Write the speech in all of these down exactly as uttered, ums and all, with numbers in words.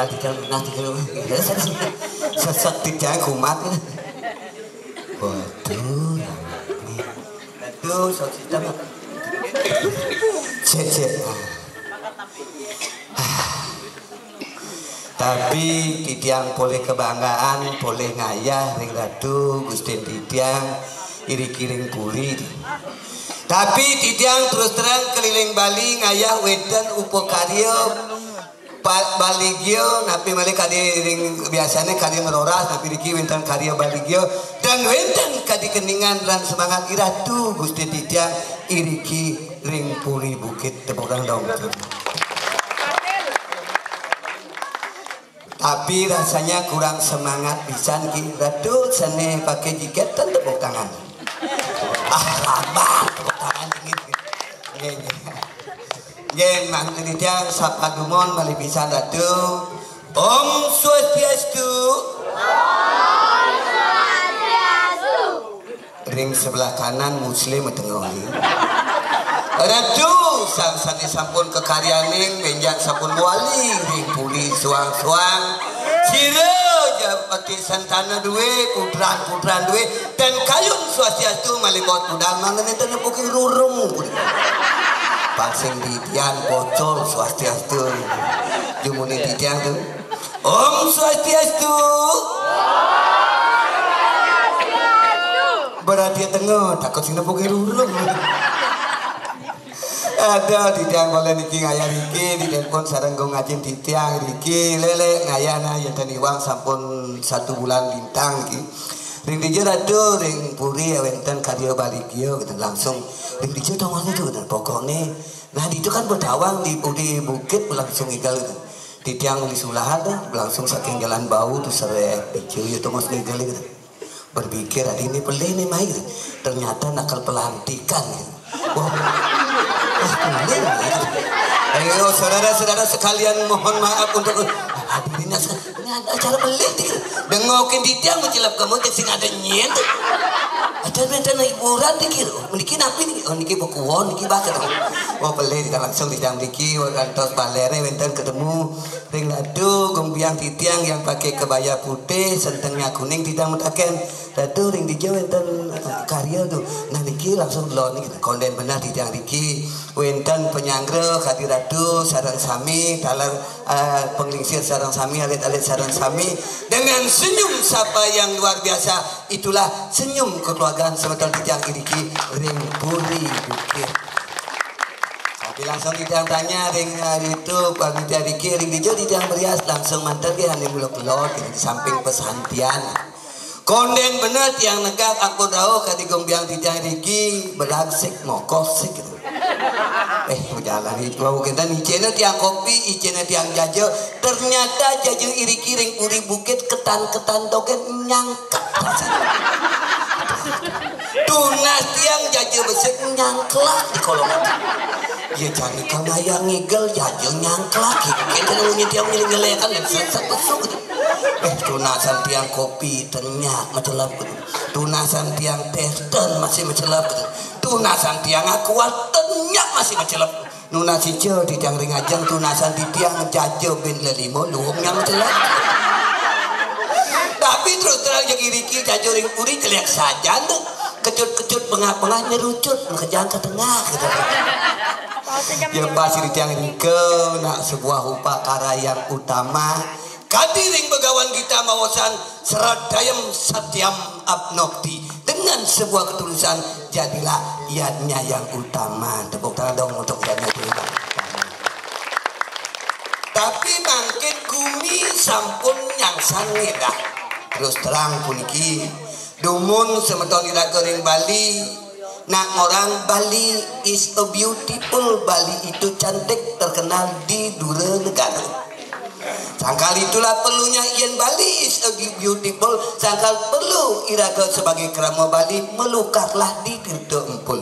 Tadi kan nah tiga lu. Sesek tidak kumat. Waduh. Aduh, sok kita mah. Cek, cek. Tapi titiang polih kebanggaan, polih ngayah ring Ratu Gustin titiang iriki ring puri. Tapi titiang terus terang keliling Bali ngayah wénten upakarya pa-, Bali Gya, napi malih kadi ring biasané kadi ngeroras, napi riki wénten karya Bali Gya, dan wénten kadi keningan lan semangat Iratu Gustin titiang iriki ring puri bukit. Tepuk tangan dong. Tapi rasanya kurang semangat pisan, Ki. Ratu, sané pakai jiket ten tepuk tangan. Ah, lambat tepuk tangan dingin. Nggih, nggih. Nggih, mangkin titiang sapa dumun malih pisan, Ratu. Om Swastiastu. Ring sebelah kanan Muslim tengah ni. Ratu, sang sané sampun kekaryaning, bénjang sampun wali ring puri suang-suang. Sira ja pati santana duwé, putran-putran duwé, dan kayun swastiastu malih bot budal mangda nénten nepukin rurung. Pang sing titiang bocol swastiastu. Jumuni titiang tu. Om Swastiastu. Berarti tengah, takut sing nepukin rurung. Ada titiang boleh niki ngayah riki, ditelepon sareng Gung Ajin titiang riki, lélé ngayah nah yénten iwang sampun satu bulan lintang niki. Ring dija Ratu, ring puri wénten karya Bali Gya, gitu, langsung ring dija tongosné tu, gitu. Pokokné, nah, ditu kan betawang di, di bukit langsung ngigel, gitu. Titiang uli sulahan tuh, langsung saking jalan bau tuh seret, dija ya tongos ngigel, gitu. Berpikir, "Adi ini pelih nih, Mai." Ternyata nakal pelantikan, gitu. Wah. Wah, pelih, gitu. Ayo, saudara-saudara sekalian, mohon maaf untuk hadirin yang se-, ini ada acara pelih, gitu. Dengokin titiang, mencilap kamu, cek sing ada nyén, tuh. Ada wénten hiburan, dikir. Oh, niki napi nih? Oh, niki bekuwon, niki bakal. Oh, pelih, kita langsung di jam niki, kantos baléré, wénten ketemu. Ring Ratu, Gung Biang titiang yang pakai kebaya putih, sentengnya kuning, titiang mutaken. Ratu, ring dija wénten, eh, karya tu. Nah, niki langsung delon niki. Kondén bener titiang niki. Wénten panyanggra kadi Ratu sareng sami, taler, eh, panglingsir sareng sami, alit-alit sareng sami. Dengan senyum sapa yang luar biasa, itulah senyum kekeluargaan semeton titiang iriki ring puri bukit. Tapi langsung titiang tanya ring, eh, itu panitia riki, ring dija titiang merias, langsung manten nggih ané muluk lor, gitu, di samping pesantian. Kondén bener tiang negak ampun rauh kadi Gung Biang titiang riki, belagsik, mokosik, gitu. Eh, bejalan itu, wau kénten icéné tiang kopi, icéné tiang jaja, ternyata jaja iriki ring puri bukit ketan-ketan dogén nyangkep. Tunas tiang jaja besik nyangklak di kolong. Ya, jani kang ayah ngigel, jaja nyangklak, gitu. Kita nungguin tiang nyelek-nyelekan dan sesek besuk, gitu. Eh, tunasan tiang kopi, tenyak, macelep, gitu. Tunasan tiang teh, ten, masih macelep, gitu. Tunasan tiang aqua, tenyak, masih macelep. Nunas ijo titiang ring ajeng, tunasan titiang jaja bin lelima, luhung nyang macelep. Tapi terus terang, jeg iriki jaja ring puri, jelék sajan tuh. Kecut-kecut, bengah-bengah, nyerucut, makejang ke tengah, gitu. Ya, pas titiang nika, nak sebuah upakara yang utama. Kadi ring Begawan Gita maosang, sradayam satyam abnokti. Dengan sebuah ketulusan, jadilah yadnya yang utama. Tepuk tangan dong untuk yadnya yang utama. Tapi mangkin gumi sampun nyangsang ngedah. Terus terang puniki, dumun semeton iraga ring Bali, nak ngorang Bali is a beautiful, Bali itu cantik, terkenal di dura negara. Sangkal itulah perlunya, yén Bali is a beautiful, sangkal perlu iraga sebagai krama Bali, melukarlah di Tirta Empul.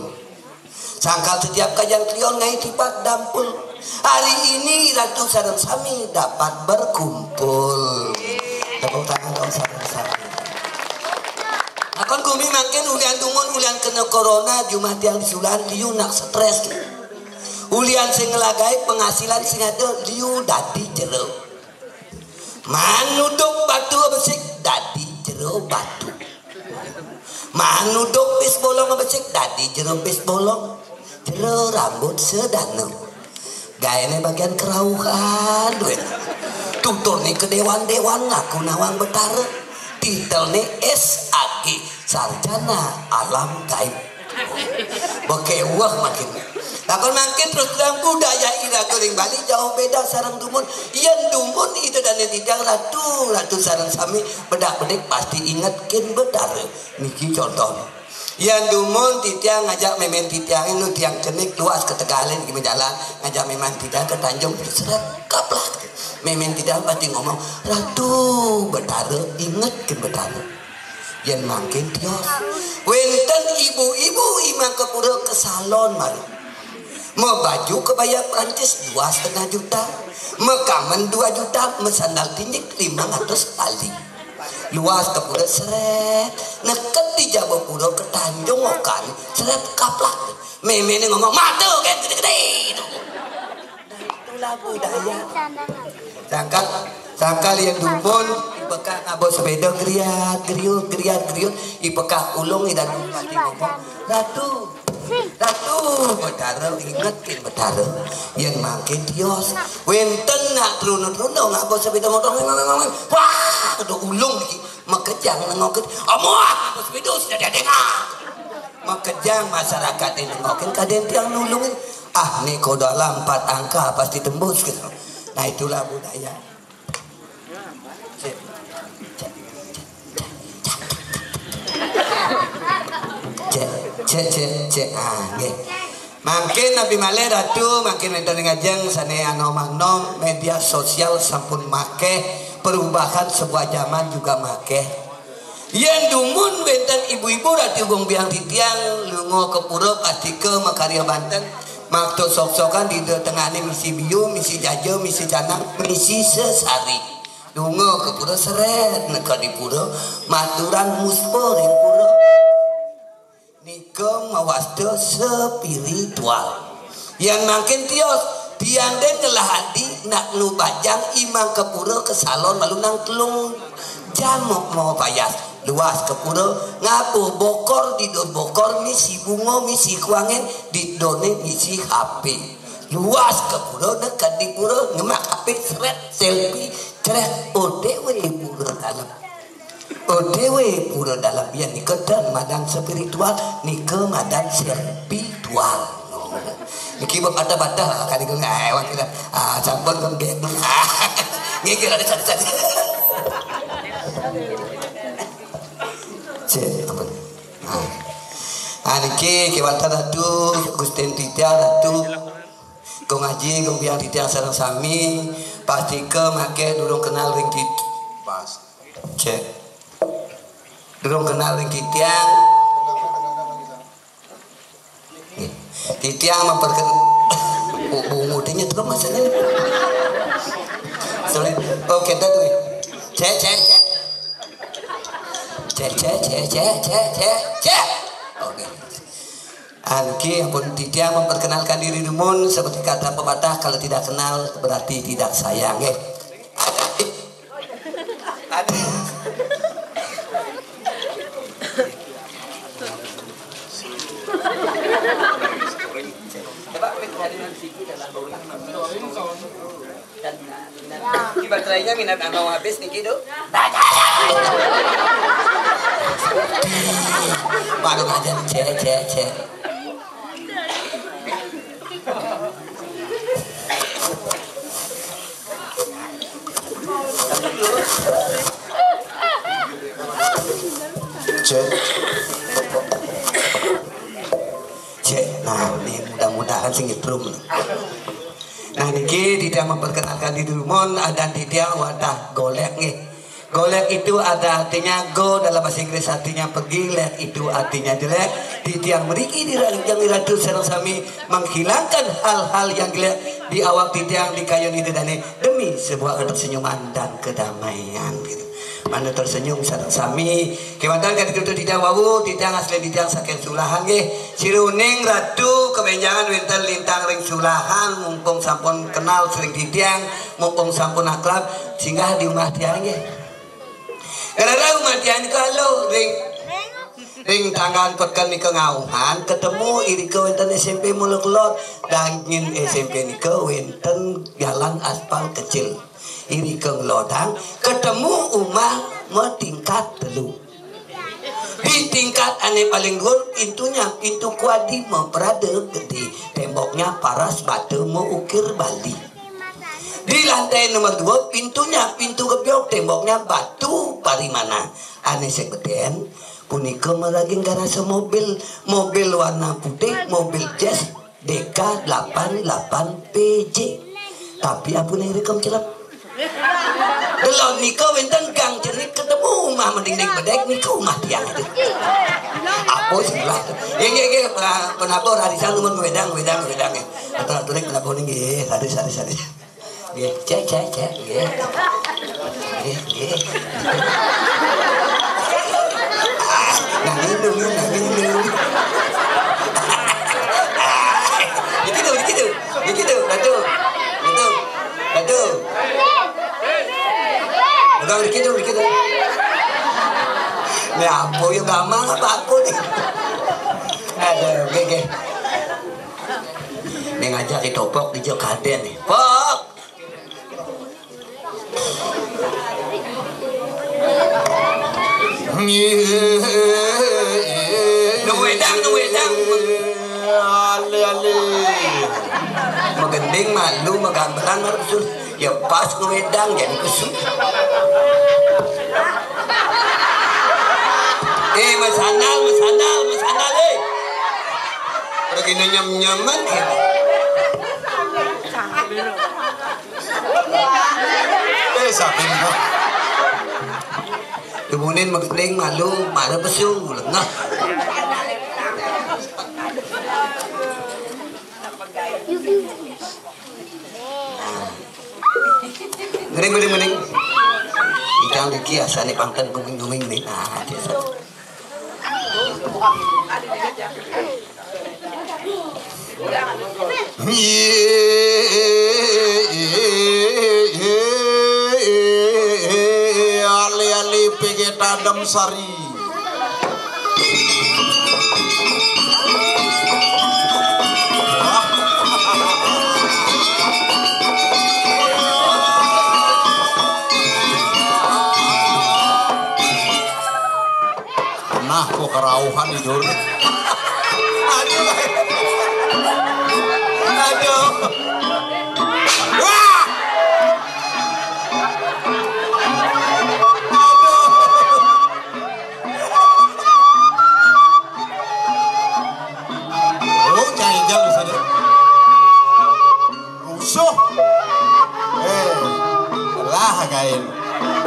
Sangkal setiap kajang kliwon ngaé tipat dampul. Hari ini Ratu sareng sami dapat berkumpul. Tepuk tangan dong sareng sami. Lakon gumi mangkin ulian dumun, ulian kena corona, jumah tiang di sulahan liu nak stres. Ulian sing nglagaé penghasilan sing ada, liu dadi jero. Manuduk batu besik dadi jero batu. Manuduk bis bolong besik dadi jero bis bolong. Jero rambut sedana. Gaene bagian kerauhan duit. Tuturne ke dewan-dewan ngaku nawang Betara. Titelne S A G, sarjana alam gaib. Bekeweh makin. Lakon mangkin terus terang budaya iraga ring Bali jauh beda sareng dumun. Yen dumun ida dane titiang ratu, ratu sareng sami bedak-bedik pasti inget ken Betara. Niki contoh. Yen dumun titiang ngajak memen titiang nu tiang cenik luas ketegalin gimana jalan ngajak memen titiang ke Tanjung seret kaplak. Memen titiang pasti ngomong, "Ratu Betara, inget ken Betara." Yen mangkin tios. Wenten ibu-ibu imang ke pura ke salon malu. Mebaju kebaya Prancis dua setengah juta, mekamen dua juta, mesandal tindik lima ratus kali. Luas ke pura seret, neket di jaba pura ke Tanjung Okan, seret kaplak. Memene ngomong, "Mata kan gede-gede." Itulah budaya. Sangkal, sangkal yen dumun, ipekak ngaba sepeda geriat, geriut, geriat, geriut, ipekak ulung ida dumun pasti ngomong, "Ratu, Ratu, Betara, inget ken Betara." Yen mangkin tios, wenten nak truna-truna ngaba sepeda motor, wah, ada ulung iki, makejang nengokin, "Amuah, ngaba sepeda sudah dia dengar." Makejang masyarakat ini nengokin, kaden tiang nulungin. Ah, ni kodo alam empat angka pasti tembus gitu. Nah, itulah budaya. Cek. Cek. Cek, cek, cek, cek. Ah, nggih. Mangkin napi malih Ratu, mangkin wenten ring ajeng sane anom-anom media sosial sampun makeh perubahan sebuah zaman juga makeh. Yen dumun wenten ibu-ibu Ratu Gung Biang titiang lunga ke pura pastika makarya banten, makta sok-sokan di tengahne misi biu, misi jaja, misi canang, misi sesari. Lunga ke pura seret, neka di pura, maturan muspa ring pura. Nika mawasta spiritual. Yen mangkin tios, tiang den ngelah adi nak nu bajang imang ke pura ke salon malu nang telung jam mau payas. Luas ke pura, ngabuh bokor, di dur bokor, misi bunga, misi kuangen, di done misi H P. Luas ke pura, neken di pura, ngemak H P, seret, selfie, cret, odewe pura dalem. Odewe pura dalem, yen nika ten madan spiritual, nika madan spiritual. Niki bepatah-patah kali ku ngai wan kita. Ah, sampun kembek. Nggih, nggih, ada satu-satu. Cek, ampun. Ah. Ah, niki kewanten Ratu, Gusten Titiang, Ratu. Kong Aji, Kong Biang Titiang sareng sami, pastika makeh durung kenal ring tit-, pas. Cek. Durung kenal ring titiang. Titiang memperken-, bu-, bungut ini terus maksudnya. Sorry. Oh, kita tuh. Cek, cek, cek. Cek, cek, cek, cek, cek, cek, cek. Oke. Niki ampun titiang memperkenalkan diri dumun seperti kata pepatah, kalau tidak kenal berarti tidak sayang, nggih. Ada. Coba, Win, dari sini dalam bola. Dan, dan, dan, ini baterainya minat mau habis niki, Dok. Baru aja, cek, cek, cek. Cek. Cek. Nah, ini mudah-mudahan sing nyetrum. Nah, niki titiang memperkenalkan diri dumun, adan titiang Wadah Golek nggih. Golek itu ada artinya go dalam bahasa Inggris artinya pergi, lek itu artinya jelek. Titiang mriki di ranjang iratu sareng sami menghilangkan hal-hal yang jelek di awak titiang di kayun ida dane demi sebuah ketersenyuman dan kedamaian gitu. Mangda tersenyum sareng sami. Kémanten kadi tutur titiang wau, titiang asli titiang saking Sulahan nggih. Siruning Ratu kabenjangan wénten lintang ring Sulahan, mumpung sampun kenal sareng titiang, mumpung sampun akrab, singgah di umah tiang nggih. Gara-gara umah tiang nika aluh ring ring tanggahan peken nika ngauhan, ketemu irika wénten S M P Mula Kelod, daging S M P nika wénten jalan aspal kecil. Irika ngelodang, ketemu umah matingkat telu. Di tingkat ané paling dhuwur, pintunya pintu kuadi maprada gedé, temboknya paras bata maukir Bali. Di lantai nomor dua, pintunya pintu gebyog, temboknya batu parimana. Ané sing gedén, punika maraging garasa mobil, mobil warna putih, mobil Jazz D K delapan delapan P J. Tapi ampun ring rekem celep. Delod nika wénten gang cenik ketemu umah mending bedek nika umah tiang itu. Apa sih lah? Nggih, nggih, nggih, penabuh arisan nuwun wedang, wedang, wedang. Atur-atur penabuh nggih, haris, haris, haris. Nggih, cek, cek, cek, nggih. Nggih, nggih. Nah, minum, nah, minum. Begitu, begitu. Begitu, Ratu. Ratu. Ratu. Udah begitu, begitu. Ini apa ya, gamang apa apa nih? Aduh, nggih, nggih. Ning aja ki topok di Jokaden nih. Pok. Nunggu wedang, nunggu wedang. Ale, ale. Magending malu, magambelan, malu kesul. Ya pas nunggu wedang, jadi kesul. Eh, masandal, masandal, masandal, eh. Pergi nyem-nyemen, eh. Eh, saking. Tumunin magending malu, mara pesu, lengah. Ngening, ngening, ngening. Ikang iki asane pangken kuning-kuning nih. Nah, biasa. Ali-ali P G Tadem Sari. Nah, kok kerauhan itu. Aduh. Aduh. Wah. Aduh. Oh, cai jam sana. Rusuh. Eh, lah kain.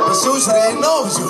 Pesu sereno, pesu.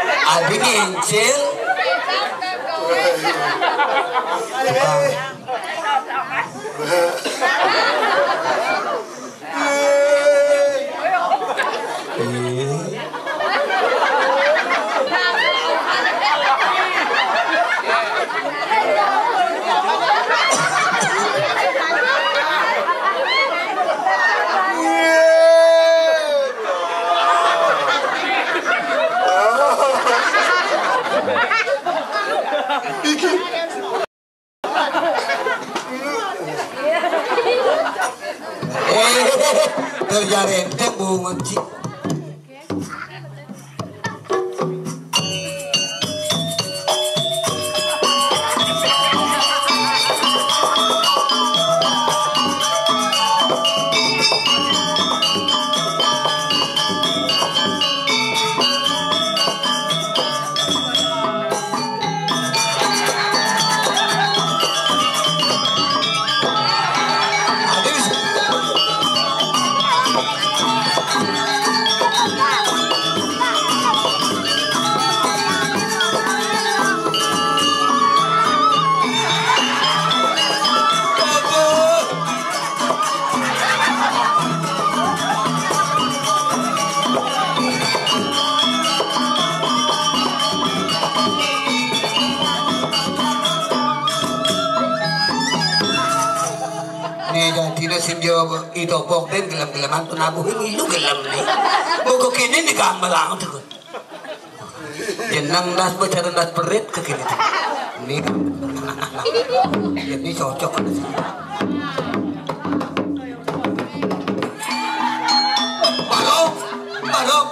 Adi ngencil. Terjadi ente bungut, Ci. Nih, jadine sing jaga itu bok den gelem-geleman tuh nabuhin ilu gelem nih. Bok kene nih gamelang tuh. Jenang das becara das perit ke kene tuh. Nih. Jadi cocok ada sih. Barok, barok.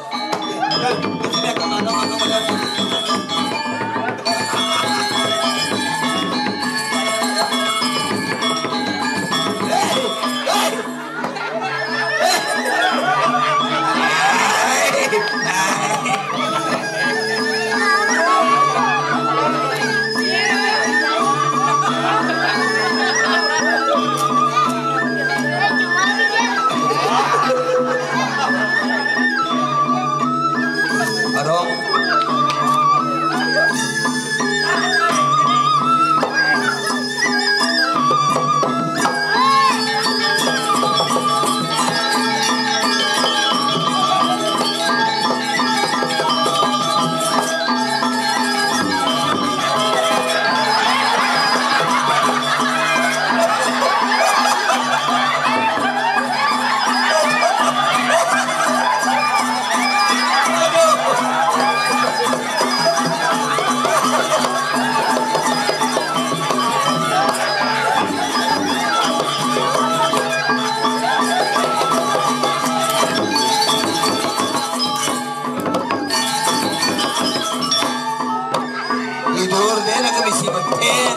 Barong. Tidur deh, nak kemisi betin.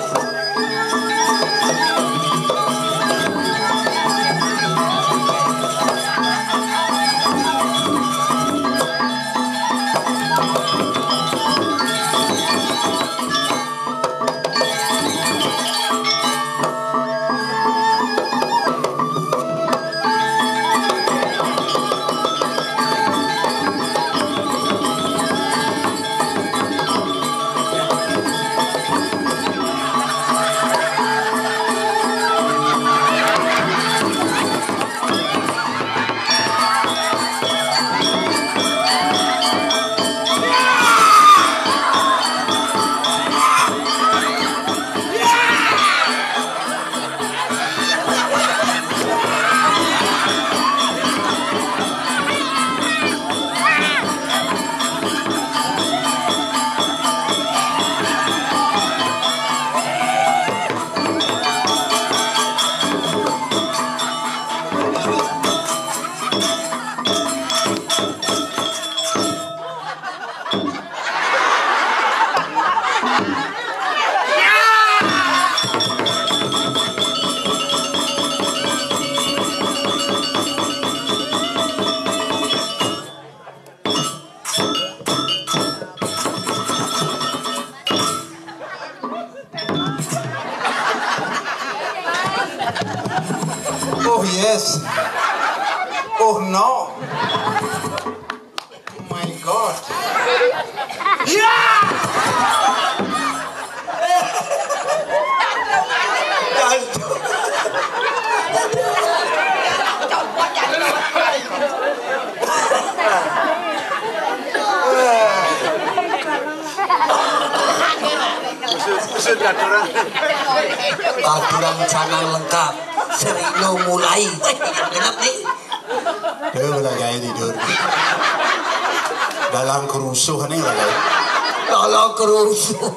Oh yes. Oh no. Oh my God. Aturan canang lengkap. Serino mulai. Weh, genep nih. Tuh, lagi tidur. Dalam kerusuh nih lagi. Dalam kerusuh.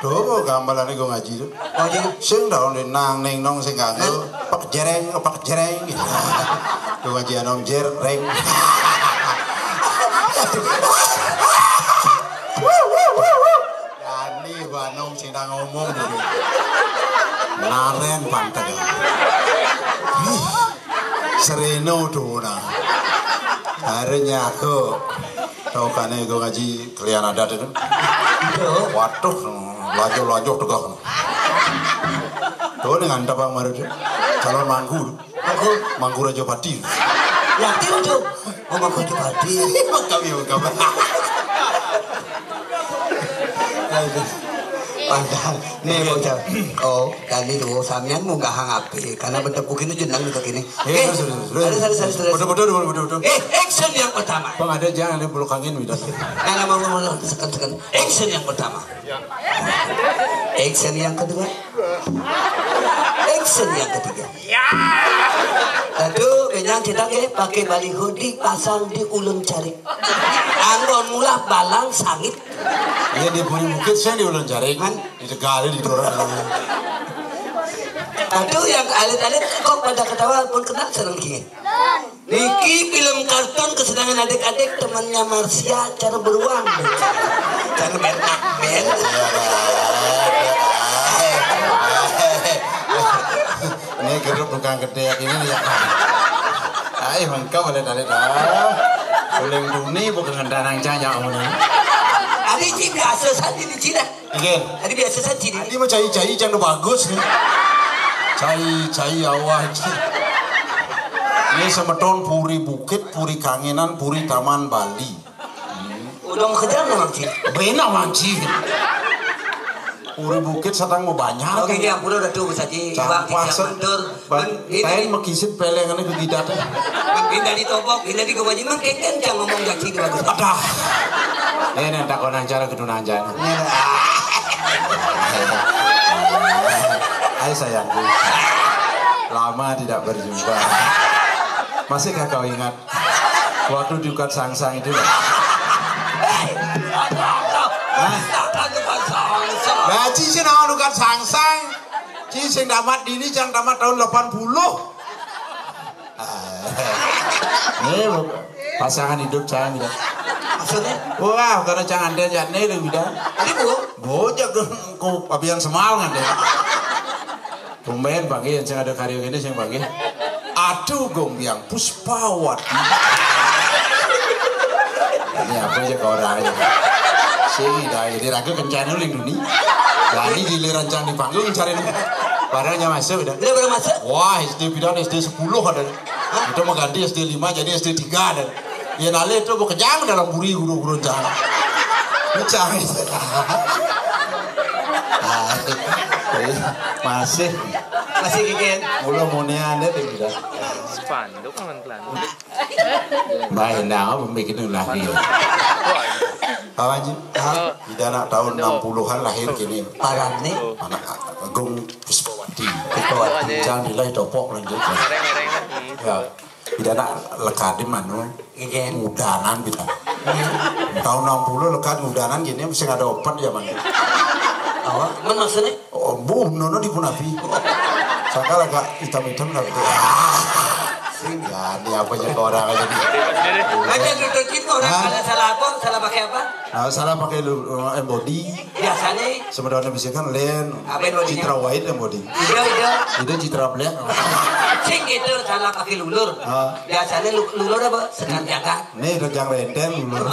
Tuh, gambarannya gue ngaji tuh. Oh, iya. Sing daun di nang neng nong sing kanggo. Pak jereng, pak jereng. Gue ngaji anom jereng. Dani banong sing ngomong dulu. Laren panteng. Ih, Sereno tuh nah. Harinya aku tau kan gue ngaji kalian adat itu. Waduh, lanjut-lanjut tegak. Tuh dengan tabang baru tuh. Calon mangku. Aku mangku Raja Pati. Yakin tuh. Oh, mangku Raja Pati. Kami kabar. Nih, bocah. Oh, tadi tuh sampean munggah H P karena bentuk kukin itu jeneng gitu gini. Eh, terus, terus, terus. Terus, terus, terus, terus. Betul, betul, betul, betul, betul. Eh, action yang pertama. Bang, ada jangan ada peluk angin, udah. Nah, nah, mau, mau, mau, second, second. Action yang pertama. Action yang kedua. Action yang ketiga. Aduh, kenyang kita ke pakai baliho dipasang di ulun cari. Anggon mulah balang sangit. Iya, di Puri Bukit saya di Ulun Jaring. Man? Di Tegal di Dorong. Aduh, yang alit-alit kok pada ketawa pun kenal seneng gini. Niki film kartun kesenangan adik-adik, temannya Marsha, cara beruang. Cara berak, men. Ini grup tukang gede ini ya. Ayo mengkau boleh tali dah. Uling duni bukan ngendanang canya ini. Adi ci biasa saja di Cina. Oke. Adi biasa saja di. Adi mah cai-cai jangan bagus nih. Cai-cai awah ci. Ini semeton Puri Bukit, Puri Kangenan, Puri Taman Bali. Udah mau kejar nih, Mang Ci. Benar, Mang Ci. Puri Bukit sedang mau banyak. Oke, ya, udah tuh, Saji. Cang Bang, puasa. Matur. Ban, ini tain mekisit pelengannya ke gidat. Ini dari topok, ini dari kewajiban, kayak kan cang ngomong gaji itu bagus. Adah. Ini yang takonan cara kudu nanjana. Hai sayangku. Lama tidak berjumpa. Masihkah kau ingat waktu di Ukat Sangsang itu? Hah? Nah, ci sing naon Ukat Sangsang? Ci sing tamat dini, cang tamat tahun delapan puluh. Nih, Bu. Pasangan hidup cang gitu. Maksudnya? Wah, karena cang ande jane lho, udah. Tadi, Bu? Bocah ke, ke abian semal ngande. Tumben pagi yang sing ada karya gini sing pagi. Aduh, gombiang Puspawati. Ini apa aja kau orang aja. Sini dah, jadi ragu kencana uling duni. Dari giliran cang di panggung cari nih. Barangnya masuk udah. Udah, udah masuk. Wah, S D bidan S D sepuluh ada. Itu mau ganti S D lima jadi S D tiga ada. Ya nale itu mau kejang dalam buri guru-guru cang. Ini cang. Ah, masih. Masih gigit. Mula munia ada deh udah. Spanduk kan kelana. Mbah, nah, apa bikin ulah dia? Apa, Ji? Hah? Ida anak tahun enam puluhan lahir gini. Parane? Anak Agung Puspawati. Puspawati. Jangan dilai topok lanjut. Ya. Ida anak lekadi manu. Iya. Ngudanan kita. Tahun enam puluh lekad ngudanan gini mesti ada open ya, man. Apa? Man maksudnya? Oh, bu, nono di punapi. Saka agak hitam-hitam lah. Sing ya, ini apa aja ke orang aja nih. Aja tutukin orang. Hah? Kalau salah apa? Salah pakai apa? Nah, salah pakai lu, eh, embody. Biasanya. Sebenarnya bisa kan len. Apa embody-nya? Citra white embody. Iya, iya. Itu citra black. Sing gitu, salah pakai lulur. Ah. Biasanya lu-, lulur apa? Senar jagat. Nih, udah jang renten dulu.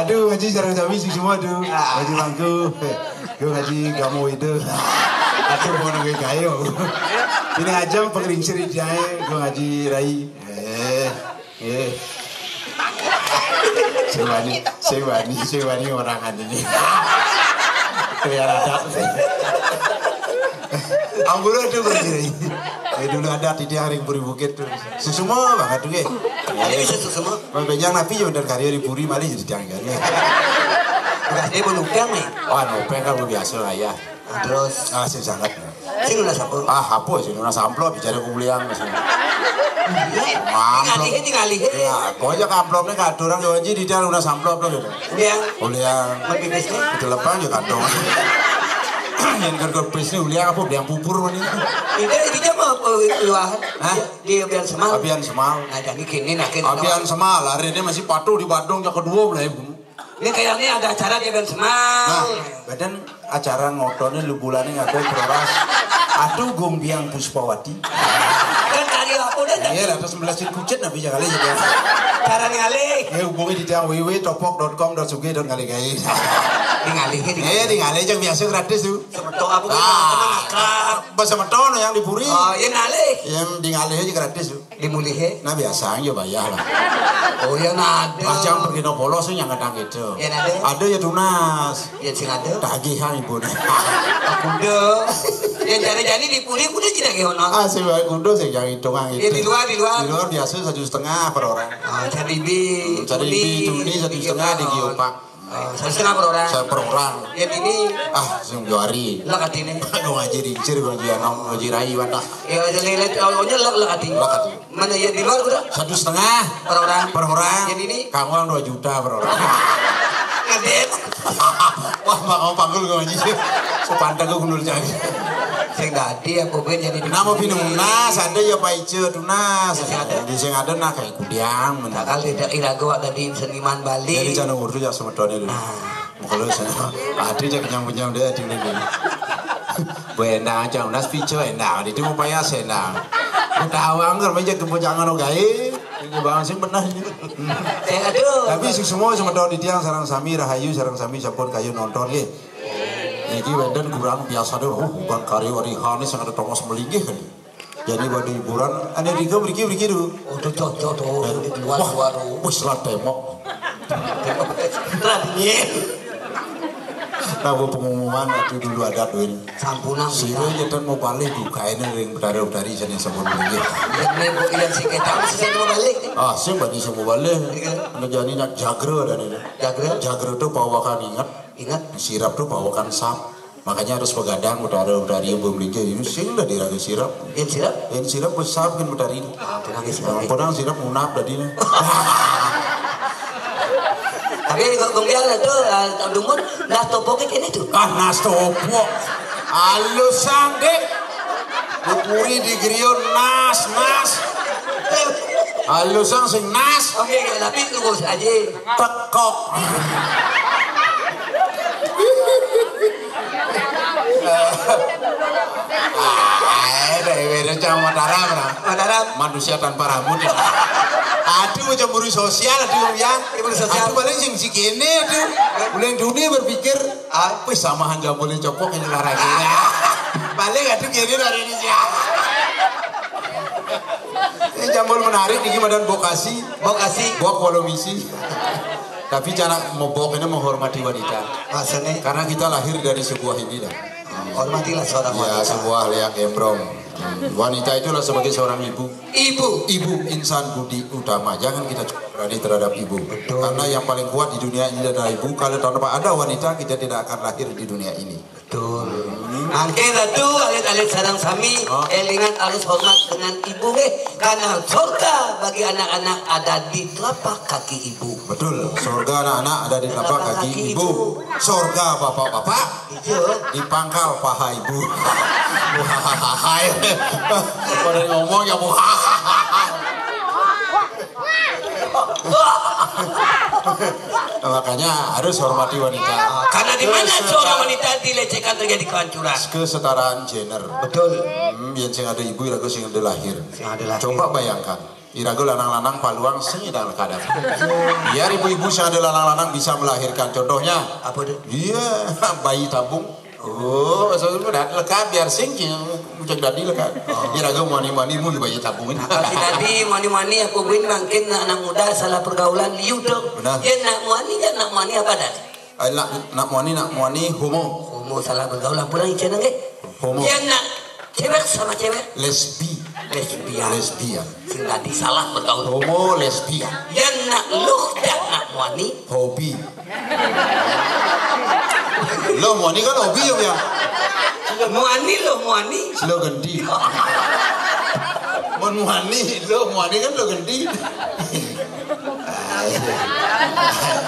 Aduh, ngaji jarang sami sih semua tuh. Ah. Ngaji mangku. Gue ngaji kamu itu. Aduh, mau nunggu kayu. Ini aja pengeringsir jahe, gue ngaji rai. Eh, eh. Sewani, sewani, sewani orang ini. Kelihatan ada. Ampun, aduh, berdiri. Eh, dulu ada di tiang ring Puri Bukit tuh. Susuma banget tuh, ya. Ada bisa susuma. Bang Bejang Napi juga dari karya di Puri, malah jadi tiang kan. Tugas dia belupeng nih. Wah, nopeng kan biasa lah ya. Nah, terus? Ah, sing sangat. Sing udah sapu. Ah, apa sih? Udah samplop, bicara kuliah. Iya. Amplop. Tinggalin, tinggalin. Ya, kok aja amplopnya kado orang Jawa Ji di dalam udah samplop loh gitu. Udah. Kuliah. Lebih bisnis. Itu lepang juga kantong. Yang kerja bisnis kuliah apa? Biang pupur mana? Ini dia mah, eh, luar. Hah? Dia biar semal. Abian semal. Nah, jadi gini, nah, gini. Abian semal, hari ini masih patuh di Bandung yang kedua mulai. Ini kayaknya ada acara dia dan semal. Nah, badan acara ngotone lu bulane ngaku peroras. Aduh, Gong Biang Puspawati. Kan kali aku udah. Iya lah, terus melesin kucit nabi jaga aja dia. Cara ngalih. Ya hubungi di tiang www topok dot com dot suge dot ngalih guys. Di ngalih ya, di ngalih. Iya, di ngalih aja biasa gratis tuh. Semetok aku kan teman akrab. Bahasa meton yang diburi. Oh, iya ngalih. Yang di ngalih aja gratis tuh. Dimulihe? Nah, biasa aja bayar lah. Oh, ya nada. Pas jam pergi no polos yang kadang gitu. Ya nada. Ada ya tunas. Ya sing ada. Tagihan ibu nih. Aku udah. Ya jari-jari dipulih udah tidak ke ono. Ah, sih baik udah sih jangan hitungan itu. Ya di luar, di luar. Di luar biasa satu setengah per orang. Oh, cari bi. Cari bi tuni satu setengah di Geopark. Oh, satu setengah per orang. Saya per orang. Ya ini. Ah, sing juari. Lah katine. Aku ngaji rincir, ngaji anom, ngaji rai, wadah. Ya jadi lihat awalnya lah lah katine. Lah katine. Mana ya di luar udah? Satu setengah per orang. Per orang. Yang ini? Kamu orang dua juta per orang. Ngedet. Wah, mau panggul gue ngaji. Sepantang gue gundul jari. Sing dadi apa ben jadi. Nama pinunas ada ya Pak Ice tunas. Di sing ada nah kayak kudiang. Takal tidak irago ada di seniman Bali. Jadi jangan urus ya semetonnya dulu. Nah. Kalau saya ada aja kenyang-kenyang dia di ini. Benda aja, unas pico enak, itu mau payas enak. Udah awang kalau meja kebo jangan ogai. Ini banget sih benar. Eh, aduh. Tapi sing semua sama tahun di tiang sarang sami rahayu sarang sami sampun kayu nonton nggih. Niki wenten kurang biasa deh, oh, bukan karya warihane sing ada tongos melinggih kan. Jadi pada hiburan, ada tiga beriki beriki dulu. Oh, tuh cocok tuh, di luar luar tuh. Wis lah temok. Radien. Nah, pengumuman itu dulu ada duit. Sampunang. Sira nyetan mau balik buka ini ring betara betari sini sebelum ini. Ini bu yang si kita sih mau balik. Ah, sing bani semua balik. Iya. Anu jani nak jagra dan ini. Jagra. Jagra tuh pawakan ingat. Ingat. Sirap tuh pawakan sap. Makanya harus begadang, utara utari belum melinggih. Ini sing dah diraga sirap. Yang sirap? Yang sirap besar kan utari. Ah, pernah nggih sirap. Pernah sirap munap tadi nih. Tapi ini kok kemudian itu eh, dumun nas topok ini tuh. Ah, nas topok. Halus sangdik. Bupuri di grion nas, nas. Halus sang sing nas. Oke, oke, tapi tunggu aja. Tekok. Eh, dari beda cang Mataram, Ram. Mataram. Manusia tanpa rambut. Aduh, cemburu sosial, aduh, ya. Cemburu sosial. Aduh, paling sing si kene, aduh. Bulan dunia berpikir, ah, wis samahan jambulnya copok ini olahraga. Paling aduh kene dari ini sih. Ini jambul menarik, ini badan bokasi. Bokasi. Bok polomisi. Tapi cara mobok ini menghormati wanita. Maksudnya? Karena kita lahir dari sebuah ini dah. Hormatilah seorang wanita. Ya, sebuah leak embrong. Wanita itulah sebagai seorang ibu. Ibu. Ibu insan budi utama. Jangan kita berani terhadap ibu. Betul. Karena yang paling kuat di dunia ini adalah ibu. Kalau tanpa ada wanita, kita tidak akan lahir di dunia ini. Betul. Mangke ratu alit-alit sarang sami elingan harus hormat dengan ibu nggih. Karena surga bagi anak-anak ada di telapak kaki ibu. Betul. Surga anak-anak ada di telapak kaki ibu. Surga bapak-bapak. Iya. Di pangkal paha ibu. Buhahaha. Pada ngomong ya buhahaha. Makanya harus hormati wanita. Karena di mana seorang wanita dilecehkan terjadi kehancuran. Kesetaraan gender. Betul. Hmm, yang sing ada ibu, irago sing ada lahir. Sing ada lahir. Coba bayangkan. Irago lanang-lanang paluang sing ada kadang. Biar ibu-ibu sing ada lanang-lanang bisa melahirkan. Contohnya. Apa tuh? Iya, bayi tabung. Oh, so sudah lekat biar sing cing ucap dadi lekat. Irago mani-mani mulu bayi tabung ini. Nah, kalau si tadi mani-mani aku bin mungkin anak muda salah pergaulan liu dong. Benar. Ya nak mani ya nak mani apa dah? Ayo nak nak mani nak mani homo. Homo salah pergaulan pulang ikan nggih. Homo. Ya nak cewek sama cewek. Lesbi. Lesbian. Lesbian. Sing tadi salah pergaulan. Homo lesbian. Ya nak luh ya nak mani. Hobi. Lo muani kan hobi ya, ya. Muani lo muani. Lo genti. Mon muani, lo muani kan lo genti.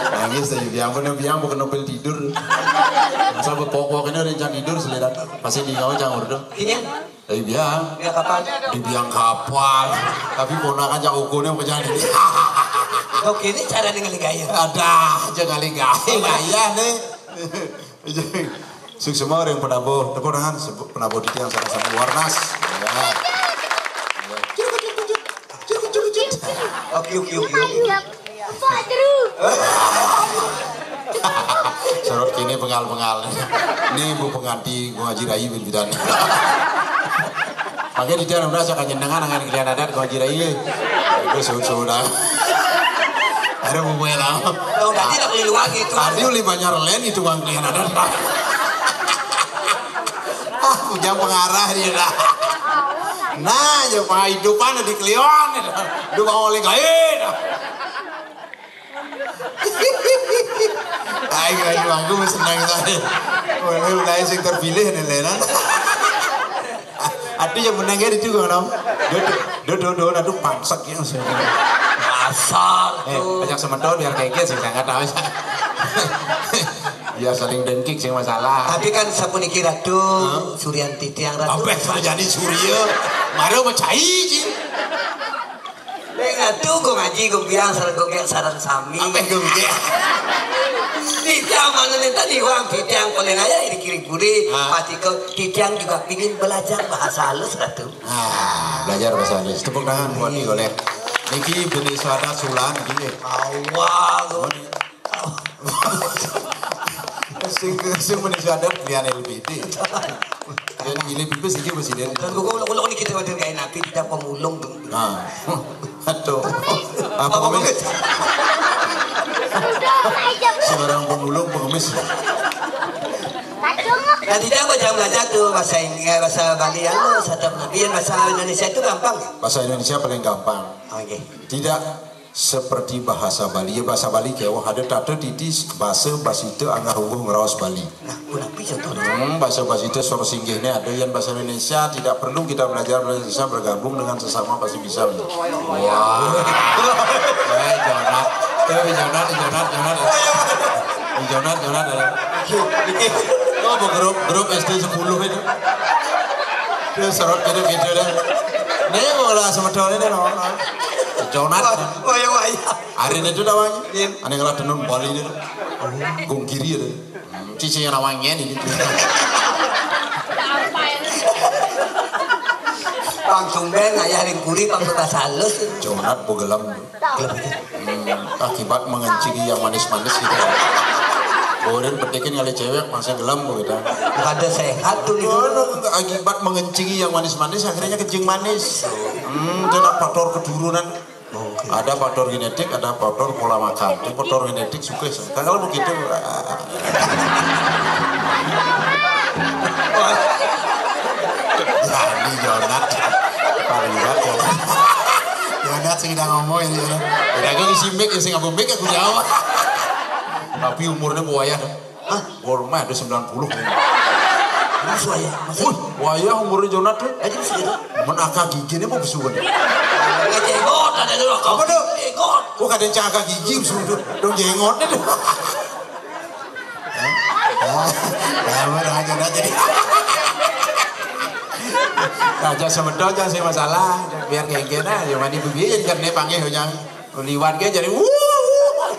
Nangis tadi biang, bener biang bukan nopel tidur. Masa bepok-pok ini rencana tidur selera. Pasti di ngawa jangan urdo. Iya. Tapi biang. Biang kapal. Di biang kapal. Tapi ponakan yang ukurnya mau jadi. Oke, ini cara dengan gaya. Ada aja kali gaya, gaya nih. Suksma ring penabuh, tepuk tangan, sebut penabuh titiang sama-sama Warnas. Ya. Oke, oke, oke, oke. Sorot kini bengal-bengal. Ini bu penganti, bu Haji Rai bin Bidan. Makanya di dalam rasa kanjenengan dengan kalian adat, bu Haji Rai. Itu susu dah. Ada bu Mela. Lo tadi tak beli luar gitu. Tadi uli banyak len itu bang kalian adat. Ah, bujang pengarah dia dah. Nah, ya penghidupan di kelion. Dia mau oleh gain. Ayo, ayo, aku mesti senang tadi. Mulai sing terpilih nih, Lenan. Aduh, yang menang ya itu kan, Om. Duduk, duduk, duduk, aduh, pangsek ya, maksudnya. Dasar Eh, tuh. Banyak semeton biar keke sih, saya nggak tahu. Biar saling dengkik sih masalah. Tapi kan sapuniki Ratu, Hah? Suryanti tiang Ratu. Sampai terjadi Surya, mari mau cai sih. Ning atuh Gung Aji, Gung Biang, sareng Gung Gek, sareng sami. Apa Gung Gek? Titiang mana nih tadi, Wang? Titiang paling aja di kiri kuri, Ah. Patiko, titiang juga pingin belajar bahasa halus, Ratu. Ah, belajar bahasa halus. Tepuk tangan buat Nih. Golek. Niki bini sahadat Sulan, gini. Awal. Sing, sing muni sadar pilihan L B D. Yang pilih bibis iki presiden. Dan kok lo, lo ini kita wajar gak enak, kita pemulung tuh. Nah. Aduh. Apa Apa komis? Komis? Seorang pemulung pengemis. Nah, tidak apa jangan belajar tuh bahasa Inggris, bahasa Bali ya, lo sadar nabi bahasa Indonesia itu gampang. Bahasa Indonesia paling gampang. Oke. Tidak seperti bahasa Bali. Ya, bahasa Bali kayak, wah, ada tata titis, bahasa, basita, angah ungguh ngeraos Bali. Nah, punapi contohnya? Hmm, bahasa basita sor singgihnya ada yang bahasa Indonesia tidak perlu kita belajar bahasa Indonesia, bergabung dengan sesama pasti bisa. Wah. Eh, Jonat. Eh, Jonat, Jonat, Jonat. Eh, Jonat, Jonat. Eh. Oh, grup, grup S D sepuluh itu. Dia serot gitu-gitu deh. Nih, mau lah semeton ini, no, no. Jonat. Wah, wah, ya, wah, ya. Hari itu tawanya. Iya. Aneh ngelah tenun Bali ini. Gung kiri ada. Hmm, cici yang nawangnya ini. Langsung deh, ngayah ring kuri, pakai bahasa halus. Jonat, bogelam. Hmm, akibat mengencingi yang manis-manis gitu. Kemudian petikin kali cewek, masih gelem gitu. Ada sehat tuh gitu. Akibat mengencingi yang manis-manis, akhirnya kencing manis. Hmm, itu ada faktor keturunan. Oke. Ada faktor genetik, ada faktor pola makan. Itu faktor genetik suka. Kan kalau begitu, ah. Jadi Jonat. Paling berat Jonat. Jonat sing udah ngomong ini, Jonat. Udah gue isi mic, ya sing ngabung mic, aku jawab. Tapi umurnya buaya. Hah? Umur mah ada sembilan puluh. Terus wayah, masa Wah, wayah umurnya Jonat tuh. Aja sih. Men akah giginya mau besuan. Nggak jenggot, ada dulu. Apa tuh? Jenggot. Gua kadang cakak gigi besuan tuh. Dong jengot deh tuh. Nah, nah, Jonat jadi. Raja semedo aja sih masalah. Biar genggen aja, mandi bibir, kan dia panggil hujan. Liwat ke jadi, wuh, wuh.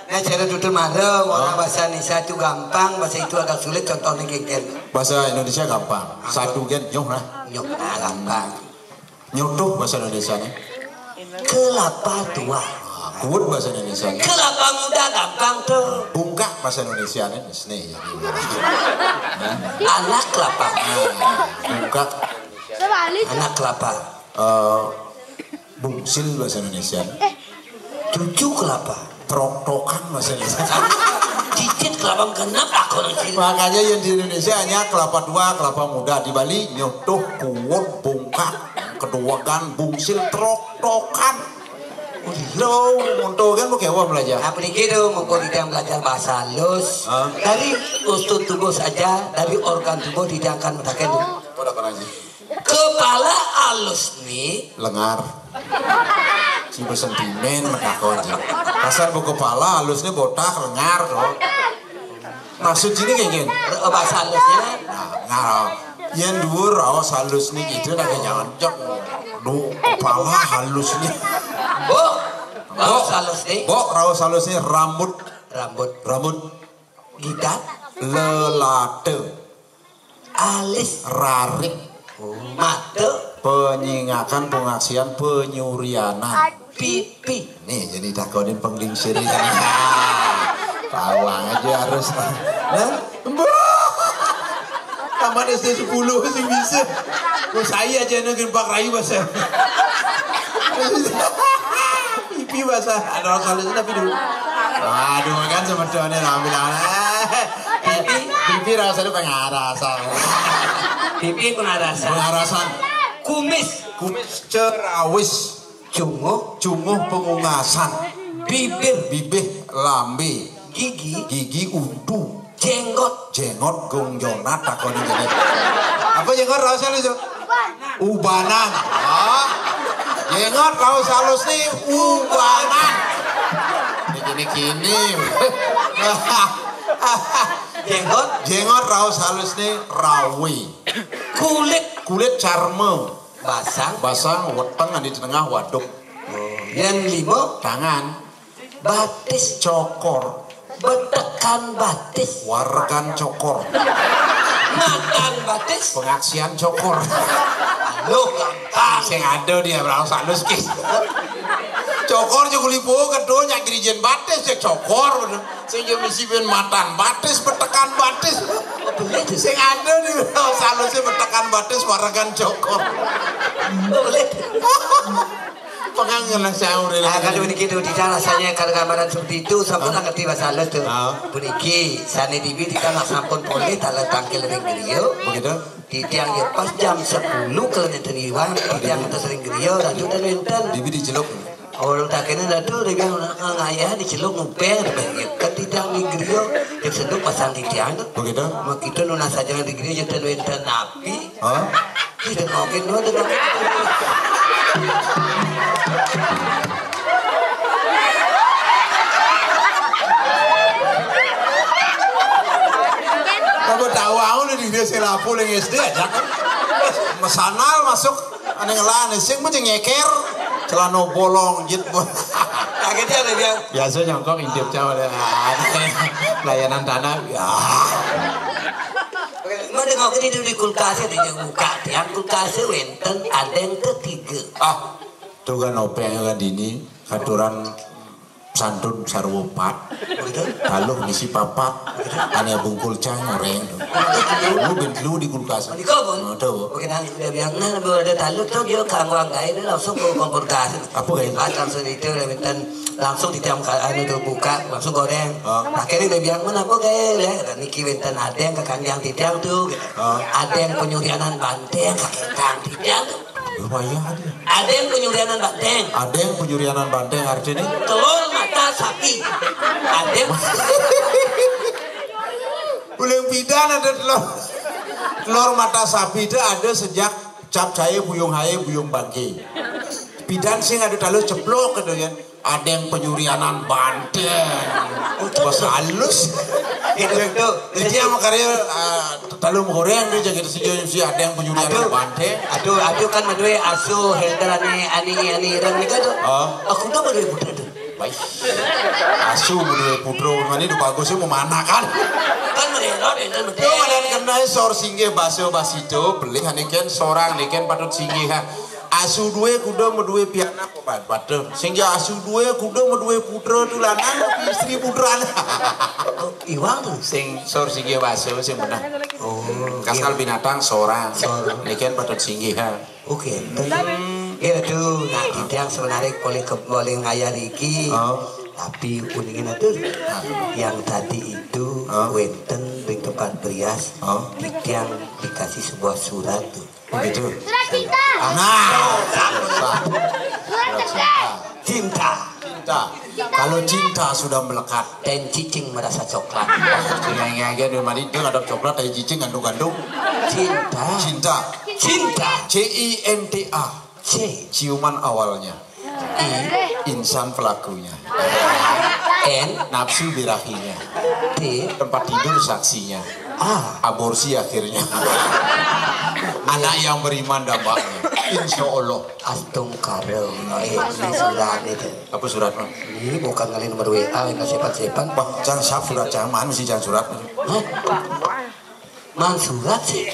Nah, cara tutur marem, orang bahasa Indonesia itu gampang, bahasa itu agak sulit, contohnya genggen. Bahasa Indonesia gampang. Satu gen, nyoh lah. Nyok, nah, gampang. Nyotuh bahasa Indonesia nih. Kelapa tua. Nah, kuat bahasa Indonesia nih. Kelapa muda gampang tuh. Bungkak bahasa Indonesia nih. Sini ya. Nah, Anak kelapa. Bungkak. Sebalik. Anak kelapa. Eh, bungsil bahasa Indonesia. Cucu kelapa. Troktokan bahasa Indonesia. Cicit kelapa genep aku nanti. Makanya yang di Indonesia hanya kelapa tua, kelapa muda. Di Bali nyotuh, kuwon, bungkak, keduwegan, bungsil, troktokan. Lo, untuk kan mau kewa belajar. Nah, begitu, mumpung kita belajar bahasa halus. Hah? Dari unsur tubuh saja, dari organ tubuh didiang kan mataken. Apa dah kena sih? Kepala halus nih. Lengar. Si bersentimen menakon sih. Pasal bu kepala halus nih botak lengar tuh. Maksud sini kayak gini. Bahasa halusnya. Nah, ngarau. Yang dua raos halus nih gitu, nah jangan cok. Duh, kepala halus nih. Bu, raos halus nih. Bu, raos halus nih rambut. Rambut. Rambut. Gidat. Lelate. Alis. Rarik. Mata. Penyingakan, pengaksian, penyurianan. Pipi. Nih, jadi takonin penglingsir ini. Tahu aja harus. Nah, tamat S D sepuluh sih bisa. Kok saya aja nengin Pak Rayu bahasa. Pipi bahasa. Ada orang salah tapi dulu. Aduh, kan sebetulnya ambil anak. Pipi, pipi rasa lu pengarasan. Pipi pengarasan. Pengarasan. Kumis. Kumis cerawis. Cunguh. Cunguh pengungasan. Bibir. Bibih lambe. Gigi. Gigi untu. Jenggot. Jenggot gong jonat takoni jenggot. Apa jenggot raos halus itu? Ubanan. Ah. Jenggot raos halus nih ubanan. Ini kini. Jenggot. Jenggot raos halus nih rawi. Kulit. Kulit carme. Basang. Basang, weteng, di tengah waduk. Oh, yang lima. Tangan. Batis. Cokor. Betekan batis. Waregan cokor. Matan batis. Pengaksian cokor. Lo gampang. Sing ada dia berapa halus kis. Cokor je kulipo kedo nyak dirijen batis ya cokor bener. Sing je misi ben matan batis, betekan batis. Sing ada di berapa halus betekan batis, waregan cokor. Boleh. Pengen ngelah sahur ini. Ah, kalau begitu tidak rasanya kalau gambaran seperti itu, sampun ngerti bahasa halus tuh. Ah. Puniki sane dibi kita nak sampun polih tala tangkil ring griya. Begitu. Titiang ya pas jam sepuluh kalau nenten iwang, titiang ngantos ring griya, raju ten wenten. Dibi diceluk. Orang tak kena ratu, dia bilang ngayah diceluk ngupeng, ya kan titiang ring griya, yang seduk pasang titiang tuh. Begitu. Mak kita nunas saja ring griya, nenten wenten napi. Hah? Ih, dengokin lu, dengokin. Kamu tahu aku udah di desa Lapu yang S D aja kan. Mesanal masuk aneh ngelan sing mesti nyeker celana bolong jit. Kaget ya dia. Biasa nyongkok intip cawa deh. Pelayanan tanah. Ya. Mau tengok ini dulu di kulkas ya, dia buka tiang kulkas wenten ada yang ketiga. Ah, tuh kan openg kan dini aturan santun sarwa pat. Begitu. Taluh ngisi papat. Begitu. Ane bungkul cang oreng. Lu ben lu di kulkas. Menika pun. Oh, tahu. Oke, nah, udah bilang nah, udah taluh tuh dia kanggo anggai dia langsung ke kompor gas. Apa kayak? Pas langsung itu udah wenten langsung di tiang ka- anu tuh buka langsung goreng. Oh. Akhirnya dia bilang mana apa kayak ya niki wenten ada yang kekanjang titiang tuh gitu. Oh. Ada yang penyurianan banteng kakek titiang tuh. Lumayan dia. Ada yang penyurianan banteng. Ada yang penyurianan banteng artinya? Telur mata sapi. Ada yang Uling pidan ada telur. Telur mata sapi itu ada sejak cap saya buyung haye buyung bangke. Pidan sing ada taluh ceplok gitu kan. Ada yang penyurianan banteng. Bos halus. Gitu, gitu. Jadi yang makarya uh, taluh goreng dia jadi si si ada yang penyurianan Aduh. Banteng. Aduh, aduh kan madue asu helter ani ani ani ireng nika tuh. Oh. Aku tuh madue putra tuh. Baik. Asu madue putra ngene itu bagus sih memanakan. Kan mereka itu Yo madue. Madan kena sor singgih basa basito, beli haniken sorang niken patut singgih ha. Asu due kuda madue pianak obat batur. Sing ya asu due kuda madue putra tu lanang tapi istri putrana. Iwang tuh. Sing sor singgih basa sing benar. Oh, kasal binatang sorang. Sorang. Niken patut singgih ha. Oke. Ya tuh, nah titiang sebenarnya boleh ke boleh ngayah iki. Oh. Tapi uningin itu yang tadi itu Oh. Wenten di tempat berias. Oh. Titiang dikasih sebuah surat tuh. Begitu. Surat cinta. Nah, surat cinta. Cinta. Cinta. Cinta. Kalau cinta sudah melekat. Dan cicing merasa coklat. Cicing yang ada di mari dia ada coklat, ada cicing gandung-gandung. Cinta. Cinta. Cinta. C I N T A. C. Ciuman awalnya. I. Insan pelakunya. N. Nafsu birahinya. T. Tempat tidur saksinya. A. Aborsi akhirnya. Anak yang beriman dambanya. Insya Allah. Astungkara. Eh, ini surat itu. Apa suratnya? Ini bukan kali nomor W A, ini sepan-sepan. Bah, jangan sap surat, jangan mana sih, jangan surat. Hah? Mang surat sih.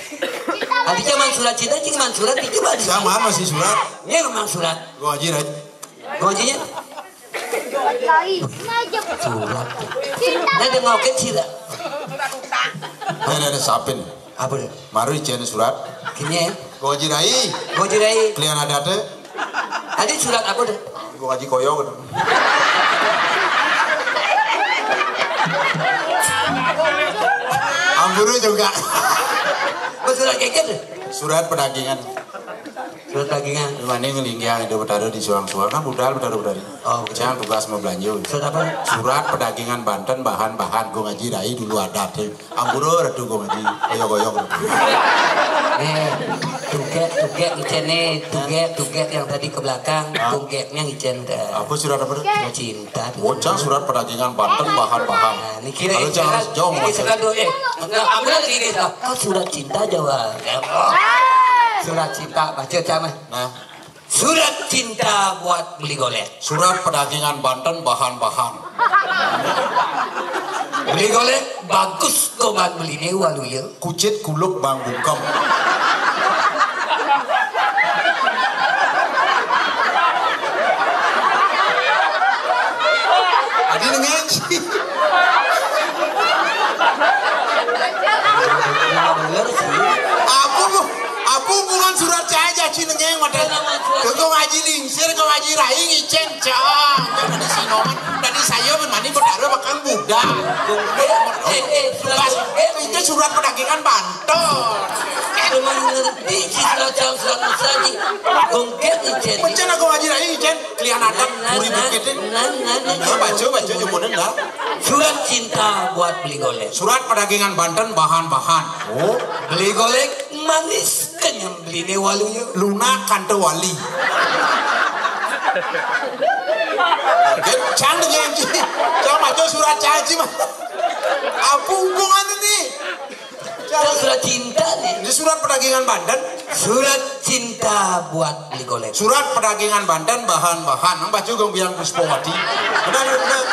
Tadi zaman surat cinta, cing mang surat itu mah. Jangan mana sih surat. Ini mang surat. Gua aja aja. Gua aja ya. Surat. Nah, dia mau kecil. Ada ada sapin. Apa deh? Maru icén surat. Kini ya. Goji rai. Goji rai. Kalian ada teh? Tadi surat apa deh? Gua ngaji koyok. Amburu juga. Apa surat keket deh? Surat pedagingan. Surat pedagingan. Mani ngelinggiang itu betaruh di suang-suang kan budal betaruh betaruh. Oh, betul. Jangan tugas mau belanja. Surat apa? Surat pedagingan banten bahan-bahan gua ngaji rai dulu ada teh. Amburu ratu gua ngaji, goyok-goyok. Eh, tugek, tugek, icén nih, tugek, tugek yang tadi ke belakang, tugeknya icén dah. Apa surat apa tuh? Cinta. Bocah surat pedagingan banten bahan-bahan. Nah, ini kira. Kalau jangan jauh ini masuk. Sekarang dulu, eh, nggak, ambil lagi ini, toh. Kau surat cinta jawab. Surat cinta, baca, Cang. Nah. Surat cinta buat beli golek. Surat pedagingan banten bahan-bahan. Beli golek bagus goban beli ne waluya. Kucit kuluk bang bungkem. Adi dengan sih. Bener sih. Apa bu? Apa hubungan surat cai aja cinengeng mata? Kau ngaji lingsir, kau ngaji rai ngicén cang. Kau tadi sinoman, tadi saya bermani berdarah makan budak. Eh, eh, surat, eh, itu surat pedagangan banten. Cuma ngerti cinta cang surat musraji. Gongkét ngicén. Macam aku ngaji rai ngicén, kalian ada puri bukit. Nah, baca, baca, jumunan dah. Surat cinta buat beli golek. Surat pedagangan banten bahan-bahan. Oh. Beli golek manis kenyang beli ne waluya. Lunak kante wali. Cang dengan cang maco surat caci mah. Apa hubungan ini? Cang surat cinta nih. Ini surat pedagangan banten. Surat cinta buat beli golek. Surat pedagangan banten bahan-bahan. Nang baca gong biang Puspowati. Benar, benar.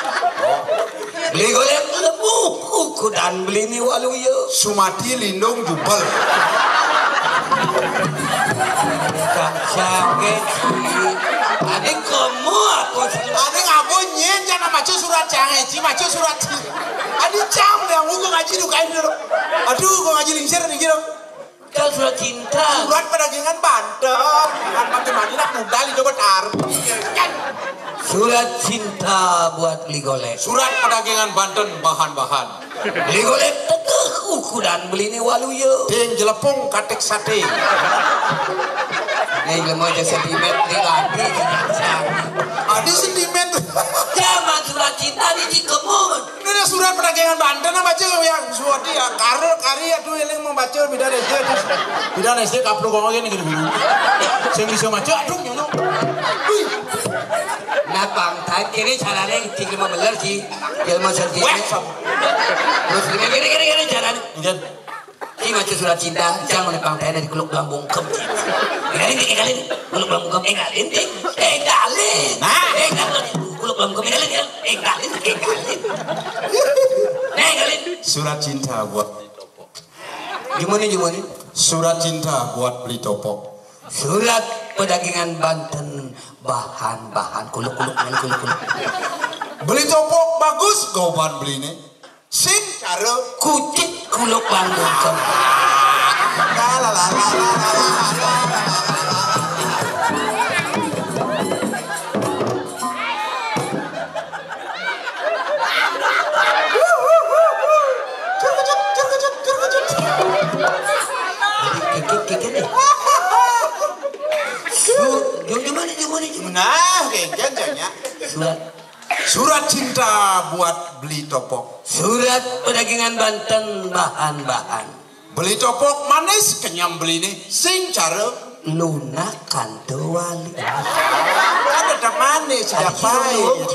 Beli golek lebu kuku dan beli ni waluya. Sumati lindung jubel. Sakit. Adi kamu apa sih? Adi ngapa nyen jangan maca surat cang eci, maca surat ci. Adi cang yang hukum ngaji dukain dulu. Aduh, gua ngaji lingsir nih gitu. Kan surat cinta. Surat pedagangan banten. Kan pakai mani nak modal itu betar. Surat cinta buat beli golek. Surat pedagangan banten bahan-bahan. Beli golek teteh ukuran beli ni waluya. Ting jelepung katik sate. Nih mau aja sentimen nih lagi. Adi sentimen. Zaman surat cinta nih cikemut. Ini ada surat pedagangan banten apa aja yang surat ya karo kari aduh ini mau baca beda deh dia tuh beda deh dia kaplok ngomong ini gitu dulu. Saya bisa baca aduh nyono. Wih. Nah pangkat kiri caranya tinggal mau beler sih. Dia mau sendiri. Terus gini gini gini gini caranya. Ini baca surat cinta, jangan oleh pangkat dari kuluk dalam bungkem. Ini kali ini, kuluk dalam bungkem, ini kali ini. Enggalin. Nah. Enggalin. Kuluk belum kami kali ya. Enggalin, enggalin. Nah, enggalin. Surat cinta buat beli topok. Gimana, gimana? Surat cinta buat beli topok. Surat pedagangan banten bahan-bahan kuluk-kuluk, kuluk-kuluk, kuluk. Beli topok bagus, goban beli nih. Sing cara kucing kuluk bangkung. Nah, kayak jajanya. Surat. Surat cinta buat Beli Topok. Surat pedagangan Banten bahan-bahan. Beli Topok manis kenyam beli nih sing cara lunakan tuali. Ada tak manis, ada pahit.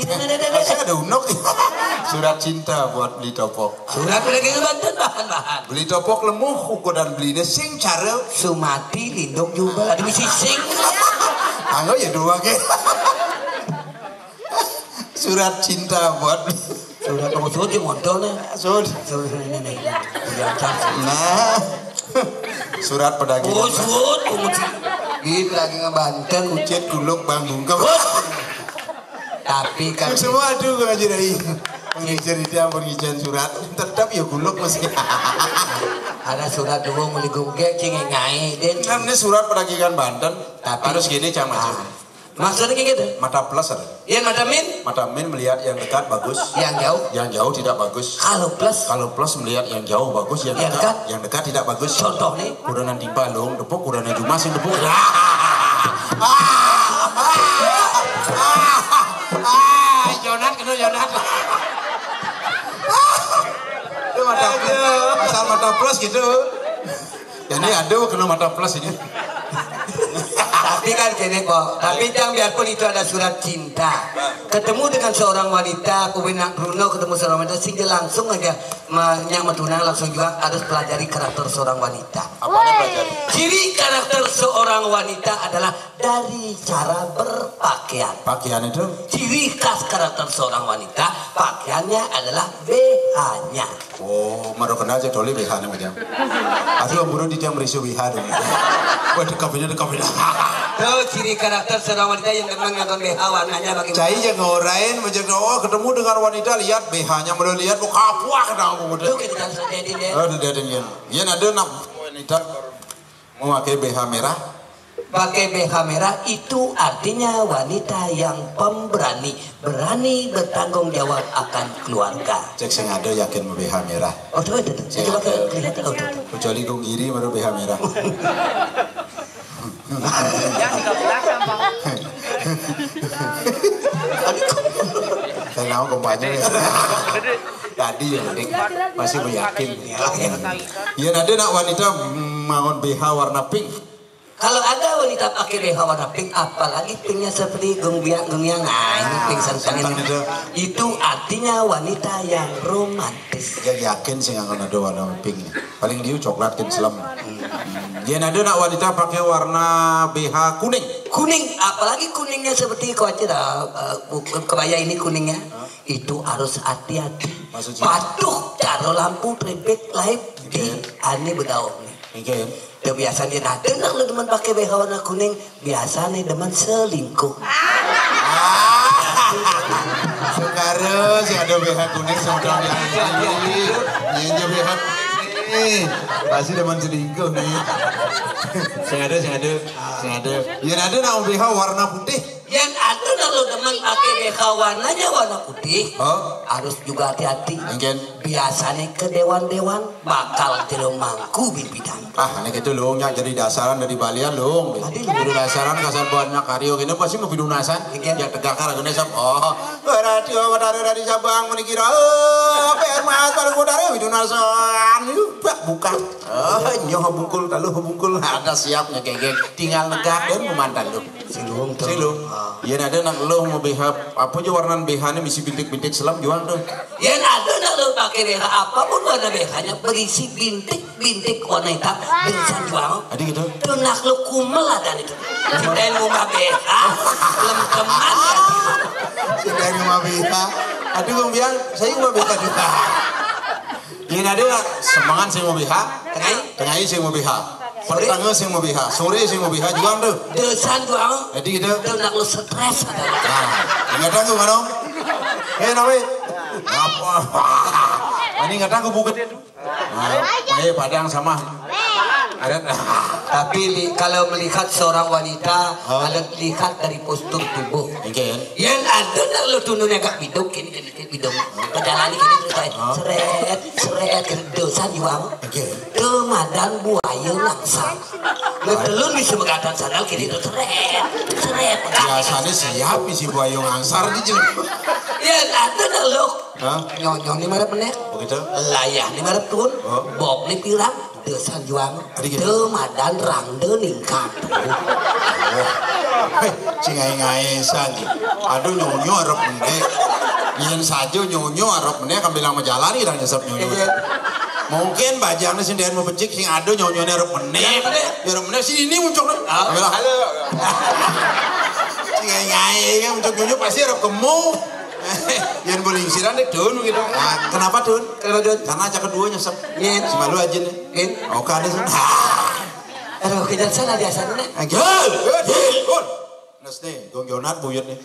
Masih ada unok. Surat cinta buat Beli Topok. Surat pedagangan Banten bahan-bahan. Beli Topok lemuh ukuran beli nih sing cara sumati lindung juga. Ada misi sing. Anggo ya dua ke. Surat cinta buat surat kamu surat yang montol nih. Surat. Surat ini nih. Nah. Surat pedagang. Oh, surat. Di pedagang Banten. Kucit kuluk bang bungkem. Tapi kan semua aduh ngaji dari pengijar itu yang pengijar surat tetap ya kuluk masih. Ada surat dulu mau digugek cing ngai den. Kan ini surat pedagang Banten. Tapi harus gini cang macam. Maksudnya kayak gitu? Mata plus ada. Iya, mata min. Mata min melihat yang dekat bagus. Yang jauh? Yang jauh tidak bagus. Kalau plus? Kalau plus melihat yang jauh bagus, yang dekat, yang dekat tidak bagus. Contoh nih? Kuda nanti balung, tepuk, kuda nanti jumas yang tepuk. Ah, Jonat kena Jonat. Itu mata plus. Asal mata plus gitu. Jadi ada kena mata plus ini. Tapi kan gini kok, tapi yang biarpun itu ada surat cinta, ketemu dengan seorang wanita, aku nak Bruno ketemu seorang wanita, sehingga langsung aja menyang metunang langsung juga harus pelajari karakter seorang wanita. Apa yang pelajari? Ciri karakter seorang wanita adalah dari cara berpakaian. Pakaian itu? Ciri khas karakter seorang wanita, pakaiannya adalah B H-nya. Oh, maro kenal aja toli B H-nya macam. Aku yang bunuh di tiang berisi B H dong. Wah, dekapinnya dekapinnya. Tuh, ciri karakter seorang wanita yang memang nonton B H warnanya bagaimana? Cai yang ngorain macam, oh, ketemu dengan wanita, lihat B H-nya, melihat, oh, kapuah dah aku. Tuh, kita harus hati-hati deh. Oh, udah ada yang. Iya, ada nak wanita mau pakai B H merah. Pakai B H merah itu artinya wanita yang pemberani, berani bertanggung jawab akan keluarga. Cek sing ada yakin mau B H merah. Oh, coba itu tuh. Coba ke kelihatan. Oh, tuh, tuh. Kecuali gue ngiri baru B H merah. Saya mau kampanye ya. Tadi ya, Dik. Masih meyakin. Ya, ada nak wanita mangon B H warna pink. Kalau ada wanita pakai B H warna pink, apalagi pinknya seperti gengbiang-gengbiang, nah ini pink santan itu. Itu artinya wanita yang romantis. Dia yakin sih nggak ada warna pink. Paling dia coklat kan selem. Dia ada nak wanita pakai warna B H kuning. Kuning, apalagi kuningnya seperti kau aja dah, eh, kebaya ini kuningnya. Itu harus hati-hati. Maksudnya? Patuh, caro lampu, tripik, live di ane bedaoh nih. Oke. Kebiasaan dia dateng, nak lu demen pakai B H warna kuning, biasa nih demen selingkuh. Ah. Sekarang sih ada B H kuning sama dia. Ini aja B H kuning. Pasti demen selingkuh nih. Sing ada, sing ada, sing ada. Ya ada nak B H warna putih. Yang ada nak lu demen pakai B H warnanya warna putih, harus juga hati-hati. Mungkin. Biasanya ke dewan-dewan bakal jelo mangku bimpidan. Ah, ini gitu lu nya jadi dasaran dari balian lu. Tadi lu. Jadi dasaran kasar banyak karyo gini pasti mau pidunasan. Iya. Ya tegak kan lagunya sab. Oh, radio Mataru dari Sabang menikira. Oh, P R Mas paling Mataru pidunasan. Yuk, bak, buka. Oh, nyoh bungkul, taluh bungkul. Ada siapnya kegek. Tinggal negak dan memantan lu. Silung tuh. Silung. Ah. Iya ada nak lu mau B H apa aja warna B H-nya misi bintik-bintik selam juang tuh. Yang ada nak lu pakai B H apapun warna B H-nya berisi bintik-bintik warna hitam, binsan juang. Ada gitu. Tuh nak lu kumel ada itu. Kita yang mau B H, lem keman ya. Sudah rumah B H. Aduh, Bang Biang, saya mau B H juga. Yang ada nak semangat saya mau B H. Tengah. Tengah saya mau B H. Petang saya mau B H. Sore saya mau B H juga tuh. Desan juang. Jadi gitu. Tuh nak lu stres ada. Nah, ingat aku mana? Eh, nawe. Apa? Ini ingat aku bukan. Nah, eh, Padang sama. Ada. Tapi li, kalau melihat seorang wanita, ada lihat dari postur tubuh. Oke. Yang ada nak lu tunun agak biduk ini, ini, ini bidung. Perjalanan ini terus saya seret, seret, dosan juang. Oke. Kemadan buaya langsang. Betelun bisa megatan sandal kiri tuh seret, seret. Biasanya siap isi buaya ngangsar di jero. Ya, Ada dah lo. Hah? Nyonyo ni marep meneh. Begitu? Layah ni marep tuun. Oh. Bok ni pirang. Teu sanjuang. Adi gitu. Teu madan rangde ningkat. Oh. Hei, cing aing-aing sagi. Aduh, nyonyo arep meneh. Yang saja nyonyo arep meneh, kan bilang majalan, kita nyesep nyonyo. Iya. Mungkin bajangnya sih dia mau becik, sing ada nyonyone arep meneh. Iya, bener. Ya arep meneh sih ini muncul. Ah, halo. Cing aing-aing kan muncul nyonyo pasti arep kemu. Yang boleh isiran deh, Dun, gitu. Nah, kenapa, Dun? Kenapa, Dun? Karena aja kedua nyesep. Iya. Si malu aja nih. Iya. Oke, ada sih. Aduh, kita salah biasa nih. Ayo, ayo, ayo. Nes nih, gonggonat buyut nih.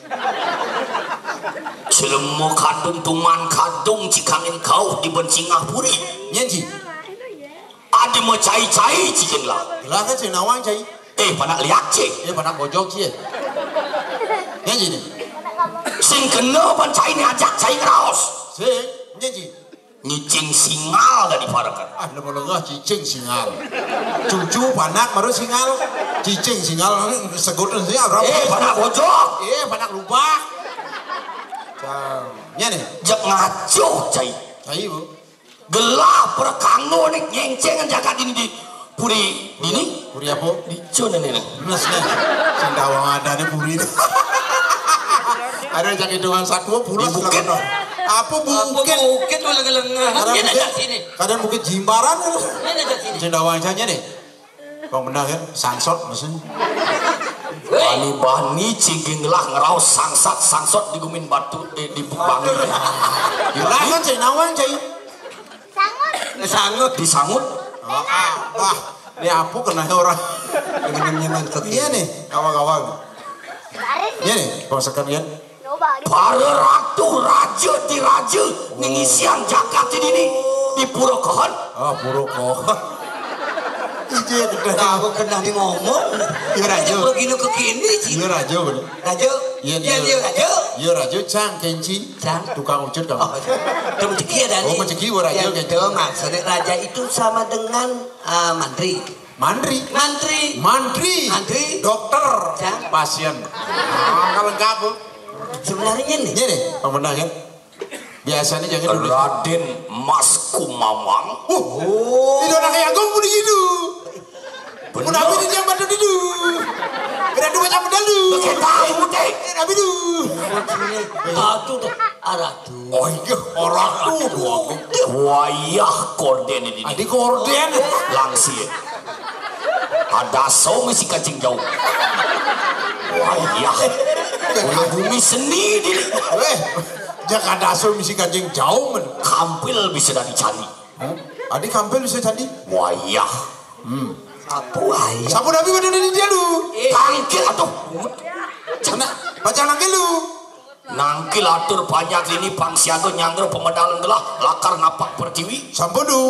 Jelema kadung tuman kadung cikangin kauh di bencingah puri. Nyen, Ji. Adi mah cai-cai cikin lah. Gelah kan cai nawang cai. Eh, panak liak, Ci. Eh, panak bojok, Ci. Nyen, Ji, nih. Sing kena pan cai ni ajak cai ngeraos. Sing, nyen, Ji. Nyicing singal dari parekan. Ah, lama lengah cicing singal. Cucu panak baru singal. Cicing singal, hmm, segut singal berapa? Eh, panak bojok. Eh, panak lubak. Cang. Nya nih. Jek ngaco, cai. Cai, Bu. Gelah perekangno nih nyengceng jagat ini di puri ini. Puri apa? Di Cun ini nih. Bener nih. Sing tawang ada nih puri. Ada jaki doang satu pura. Di bukit. Apa bukit? Apa bukit tuh lengah-lengah. Kadang bukit, sini. Kadang bukit Jimbaran. Ini aja sini. Sing tawang aja nih. Bang benar kan? Sangsot maksudnya. Bani-bani ciging lah ngeraos sangsat sangsot di gumin batu di, di bukit. Lah kan cai nawang cai. Sangut. Sangut. Disangut. Oh, ah, wah, ini apa kena orang? Nyemen-nyemen ke iya nih, kawan-kawan. Iya nih, pamasekan kan? Para ratu raja di raja ning isian jagat ini nih di Pura Kohon. Oh, Pura Kohon. Iya, bener. Tahu kena di ngomong. Iya, raja. Begini ke kini, Ci. Iya, raja, bener. Raja. Iya, iya, iya, raja. Iya, raja, cang, kenci. Cang. Tukang ucut kamu. Oh, itu rezeki ya, Dani? Oh, rezeki, wah, raja, ya, gitu. Betul, maksudnya raja itu sama dengan, eh, mantri. Mantri? Mantri. Mantri. Mantri. Dokter. Cang. Pasien. Ah, kalau lengkap, Bu. Sebenarnya nih. Ini nih, yang benar kan? Biasanya jangan dulu. Raden Mas Kumawang. Uh, oh. Itu anak yang gue pun gitu. Bener. Mun abi di diang batu didu. Kena dua macam medal lu. Pakai tahu, Dek. Kena abi du. Aduh, tuh. Aratu. Oh iya, aratu, tuh aku. Wayah korden ini. Adi korden. Langsir. Ada so misi kancing jauh. Wayah. Ulah bumi seni diri. Weh, jak ada so misi kancing jauh, men. Kampil bisa dari candi. Hah? Adi kampil bisa candi? Wayah. Hmm. Apa wayah? Sapu nabi mana dari dia lu? Eh. Tangkil atuh. Mana? Baca nangkil lu. Nangkil atur panjak ini pang siaga nyanggra pemedalan gelah lakar napak pertiwi. Sampun du.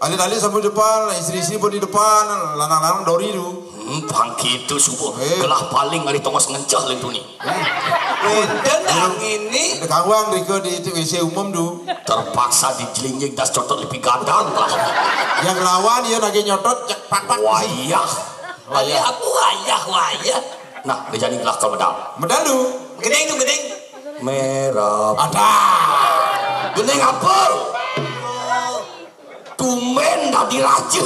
Alit-alit sampun depan, istri-istri pun di depan, lanang-lanang dori du. Hmm, pang kitu subuh. Eh. Gelah paling ari tongos ngenceh lintuni. Punten, angin ni. Ada kawang rika di itu W C umum tu. Terpaksa dijelinjing das cotot lebih gadang lah. Yang lawan ia lagi nyotot cek pak pak. Wayah. Wayah. Apa wayah, wayah? Nah, dia jadi gelah kau medal. Medal tu. Gedeng tu, gedeng. Merah. Ada. Gedeng apa? Tumben dadi raja.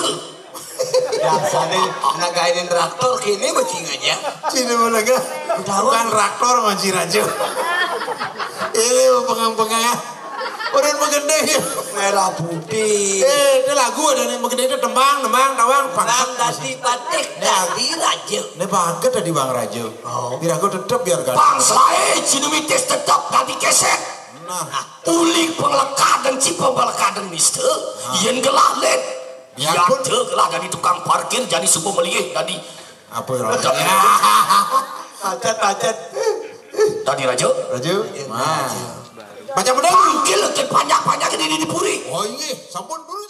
Biasanya anak gainin traktor kini bacing aja. Cina mana kan? Tahu. Bukan traktor, manci raja. Ini pengang-pengang ya. Orang mengendeng ya. Merah putih. Eh, itu lagu ada nih mengendeng itu tembang, tembang, tawang, tembang pangkat. Dadi batik, dadi raja. Ini bangket tadi bang raja. Oh. Biar aku tetep biar kan. Bangsa eh, Cina mitis tetep dadi keset. Nah. Uli pengelekadan, ci pengelekadan, mister. Nah. Yen gelah, Lid. Ya pun. Gelah dadi tukang parkir, dadi suku meliih, dadi apa ya? Pacet, pacet. Dadi raja. Raja. Nah. Baca bener. Panggil ke panjak-panjak ini di puri. Oh iya, sampun dulu.